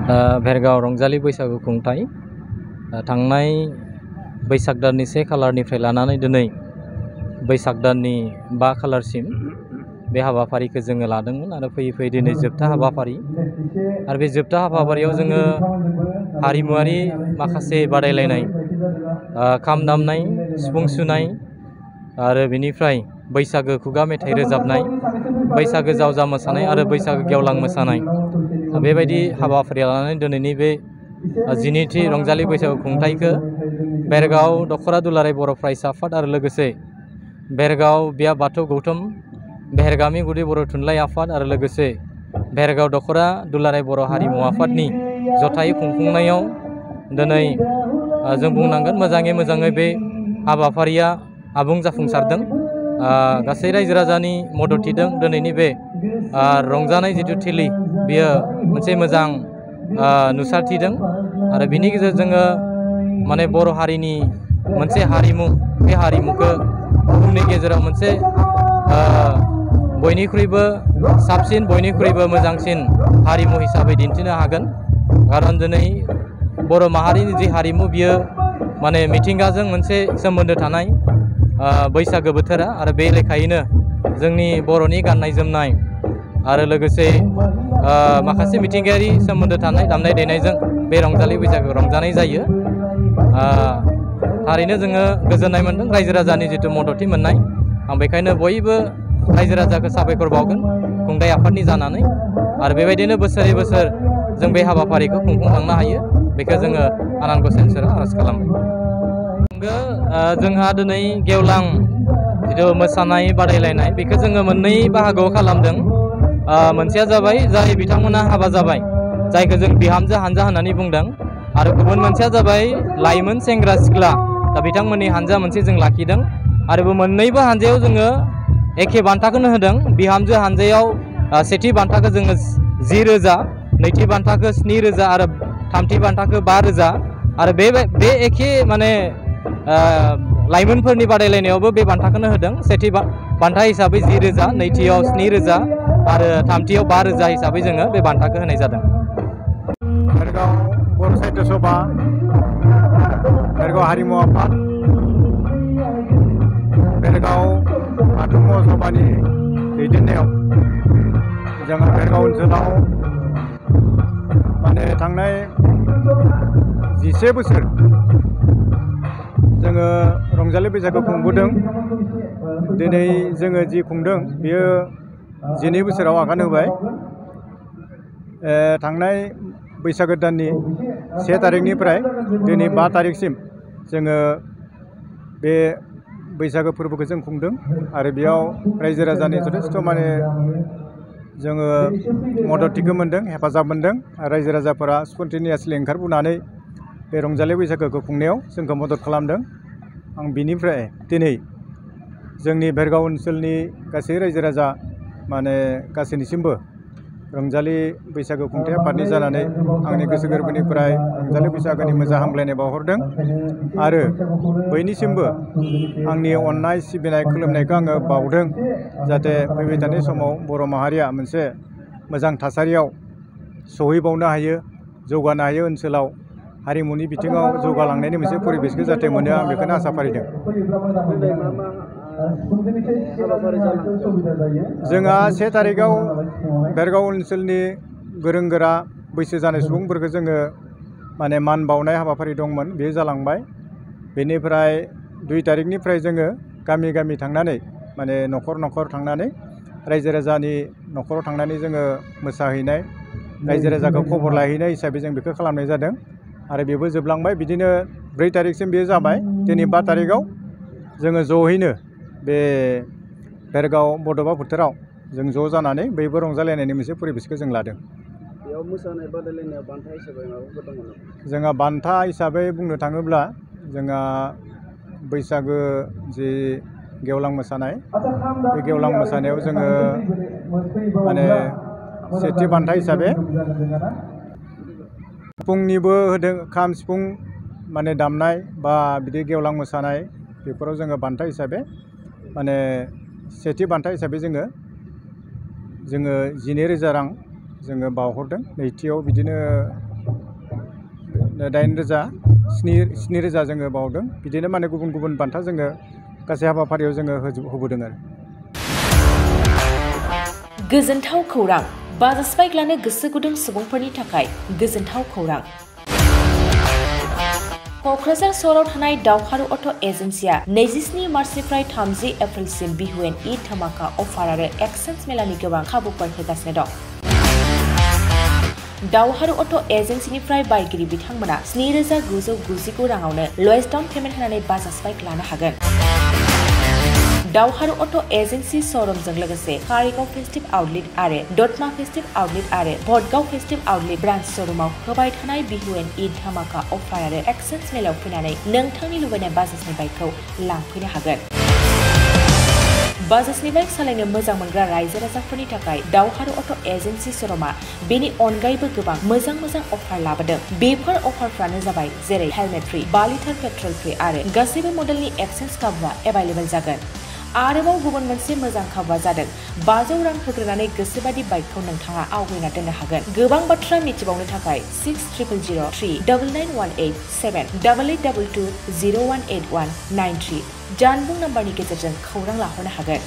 भेरगाव रंजालि बैसागु खुंथाय थांनाय बैसाग दाननि 1 खालारनिफ्राय लानानै दिनै बैसाग दाननि 5 खालारसिम बे हाबाफारिखौ जोङो लादोंमोन आरो फैयै फैयै दिनै जोबथा हाबाफारि आरो बे जोबथा हाबाफारियाव जोङो हारिमुआरि माखासे बादायलायनाय खाम दामनाय सिफुं सुनाय आरो बेनिफ्राय बैसागो खुगा मेथाइ रोजाबनाय बैसागो जावजा मोसानाय आरो बैसागो गेवलां मोसानाय बेबायदि हाबाफारि लानानै दिनैनि बे 12थि रंजालि बैसागु खुंथायखौ भेरगाव दख'रा दुलाराय बर' फरायसा आफाद आरो लोगोसे भेरगाव बिया बाथौ गौतम भेरगामि गुदि बर' थुनलाइ आफाद आरो लोगोसे भेरगाव दख'रा दुलाराय बर' हारिमु आफादनि जथायै खुंफुंनायाव दिनै जों बुंनांगोन मोजाङै बे हाबाफारिया आबुं जाफुंसारदों। गासै रायजो राजानि मददथिजों दिनैनि बे रंजानाय जिथु थिलि बियो मोनसे मोजां नुसारथिदों आरो बिनि गेजेरजों माने बर' हारिनि मोनसे हारिमु बे हारिमुखौ बुहुमनि गेजेराव मोनसे बयनिख्रुइबो साबसिन बयनिख्रुइबो मोजांसिन हारिमु हिसाबै दिन्थिनो हागोन। खारन दिनै बर' माहारिनि जि हारिमु बियो माने मिथिंगाजों मोनसे सोमोन्दो थानाय बैसागो बोथोरा आरो बे लेखायैनो जोंनि बर'नि गाननाय जोमनाय आरो लोगोसे माखासे मिथिंगायारि सोमोन्दो थानाय दामनाय देनायजों बे रंजालि बैसागु रंजानाय जायो। थारैनो जोङो गोजोननाय मोन्दों रायजो राजानि जिथु मददथि मोननाय। आं बेखायनो बयबो रायजो राजाखौ साबायखर बावगोन खुंथाय आफादनि जानानै आरो बेबायदिनो बोसोरै बोसोर जों बे हाबाफारिखौ खुंफुंलांनो हायो बेखौ जोङो आनान गसाइनि सेराव आरज खालामबाय। जोंहा दिनै गेवलां जिथु मोसानाय बादायलायनाय बेखौ जोङो मोननै बाहागोआव खालामदों। मोनसेया जाबाय जाय बिथांमोना हाबा जाबाय जायखौ जों बिहामजो हानजा होननानै बुंदों आरो गुबुन मोनसेया जाबाय लाइमोन सेंग्रा सिख्ला दा बिथांमोननि हानजा मोनसे जों लाखिदों आरो मोननैबो हानजायाव जोङो एखे बान्थाखौनो होदों। बिहामजो हानजायाव सेथि बान्थाखौ जोङो 10,000 नैथि बान्थाखौ 7,000 आरो थामथि बान्थाखौ 5,000 आरो बे एखे माने लाइमोनफोरनि बादायलायनायावबो बे बान्थाखौनो होदों। सेथि बान्था हिसाबै 10,000 नैथियाव 7,000 आरो थामथियाव 5,000 हिसाबै जोङो बे बान्थाखौ होनाय जादों। भेरगाव बर' साहित्य सभा भेरगाव हारिमु आफाद भेरगाव बाथौ महासभानि दैदेननायाव जोङो भेरगाव ओनसोलाव माने थांनाय 11 बोसोर जोङो रंजालि बैसागु खुंबोदों। दिनै जोङो जि खुंदों बेयो 12 बोसोराव आगान होबाय। थांनाय बैसागो दाननि 1 तारिखनिफ्राय दिनै 5 तारिखसिम जोङो बे बैसागो फोरबोखौ जों खुंदों आरो बेयाव रायजो राजानि जथेस्थ' माने जोङो मददथिखौ मोन्दों हेफाजाब मोन्दों। रायजो राजाफोरा स्पन्टेनियासलि ओंखारबोनानै बे रंजालि बैसागोखौ खुंनायाव जोंखौ मदद खालामदों। आं बिनिफ्राय दिनै जोंनि भेरगाव ओनसोलनि गासै रायजो राजा माने गासैनिसिमबो रंजालि बैसागु खुंथाय आफादनि जानानै आंनि गोसो गोरबोनिफ्राय रंजालि बैसागोनि मोजां हामलायनाय बावहरदों आरो बयनिसिमबो आंनि अननाय सिबिनाय खुलुमनायखौ आङो बावदों जाहाथे फैबाय थानाय समाव बर' माहारिया मोनसे मोजां थासारियाव सहैबावनो हायो जौगानो हायो ओनसोलाव हारिमुनि बिथिङाव जौगालांनायनि मोनसे परिबेसखौ जाहाथे मोनो आं बेखौनो आसा फारिदों। जोंहा 1 तारिखआव भेरगाव ओनसोलनि गोरों गोरा बैसो जानाय सुबुंफोरखौ जोङो माने मान बावनाय हाबाफारि दंमोन बेयो जालांबाय। बेनिफ्राय 2 तारिखनिफ्राय जोङो गामि गामि थांनानै माने न'खर न'खर थांनानै रायजो राजानि न'खराव थांनानै जोङो मोसाहैनाय रायजो राजाखौ खबर लाहैनाय हिसाबै जों बेखौ खालामनाय जादों आरो बेबो जोबलांबाय। बिदिनो 4 तारिखसिम बेयो जाबाय। दिनै 5 तारिखआव जोङो ज'यैनो बे भेरगाव बड'फा फोथाराव जों ज' जानानै बयबो रंजालायनायनि मोनसे परिबेसखौ जों लादों। बेयाव मोसानाय बादायलायनायाव बान्था हिसाबै माबाफोर दङ नामा? जोंहा बान्था हिसाबै बुंनो थाङोब्ला जोंहा बैसागो जि गेवलां मोसानाय बे गेवलां मोसानायाव जोङो माने सेथि बान्था हिसाबै सिफुंनिबो होदों। खाम सिफुं माने दामनाय बा बिदि गेवलां मोसानाय बेफोराव जोङो बान्था हिसाबै माने सेथि बान्था हिसाबै जोङो 12,000 रां जोङो बावहरदों। नैथियाव बिदिनो 9,000 7,000 जोङो बावदों बिदिनो माने गुबुन गुबुन बान्था जोङो गासै हाबाफारियाव जोङो होबोदों आरो गोजोनथाव खौरां बाजाज बाइक लानो गोसो गुदुं सुबुंफोरनि थाखाय गोजोनथाव खौरां क'क्राझार सहराव थानाय दावहारु अट' एजेन्सिया 27 मार्चनिफ्राय 30 एप्रिलसिम बिहु एन्ड ईद धमाका अफार आरो एक्सचेन्ज मेलानि गोबां खाबुफोर होगासिनो दं दावहारु अट' एजेन्सिनिफ्राय बायगिरि बिथांमोना 7,999 राङावनो लवेस्ट डाउन पेमेन्ट होनानै बाजाज बाइक लानो हागोन दावहारु अट' एजेन्सि श'रुमजों लोगोसे कारिगाव फेस्टिभ आउटलेट आरो दतमा फेस्टिभ आउटलेट आरो भटगाव फेस्टिभ आउटलेट ब्रान्च श'रुमाव होबाय थानाय बिहु एन्ड ईद धमाका अफार आरो एक्सचेन्ज मेलाव फैनानै नोंथांनि लुबैनाय बाजाजनि बाइकखौ लांफैनो हागोन बाजाजनि बाइक सालायनो मोजां मोनग्रा रायजो राजाफोरनि थाखाय दावहारु अट' एजेन्सि श'रुमा बेनि अनगायैबो गोबां मोजां अफार लाबोदों बेफोर अफारफ्रानो जाबाय जेरै helmet free 5 litre petrol free आरो गासैबो मडेलनि एक्सचेन्ज खाबुआ एभेलेबल जागोन आरोबाव गुबुन मोनसे मोजां खाबुआ जादों 500 रां होग्रोनानै गोसोबादि बाइकखौ नोंथाङा आवगायना दोननो हागोन गोबां बाथ्रा मिथिबावनो थाखाय 60000399878822018193 जानबुं नाम्बारनि गेजेरजों खौरां लाहरनो हागोन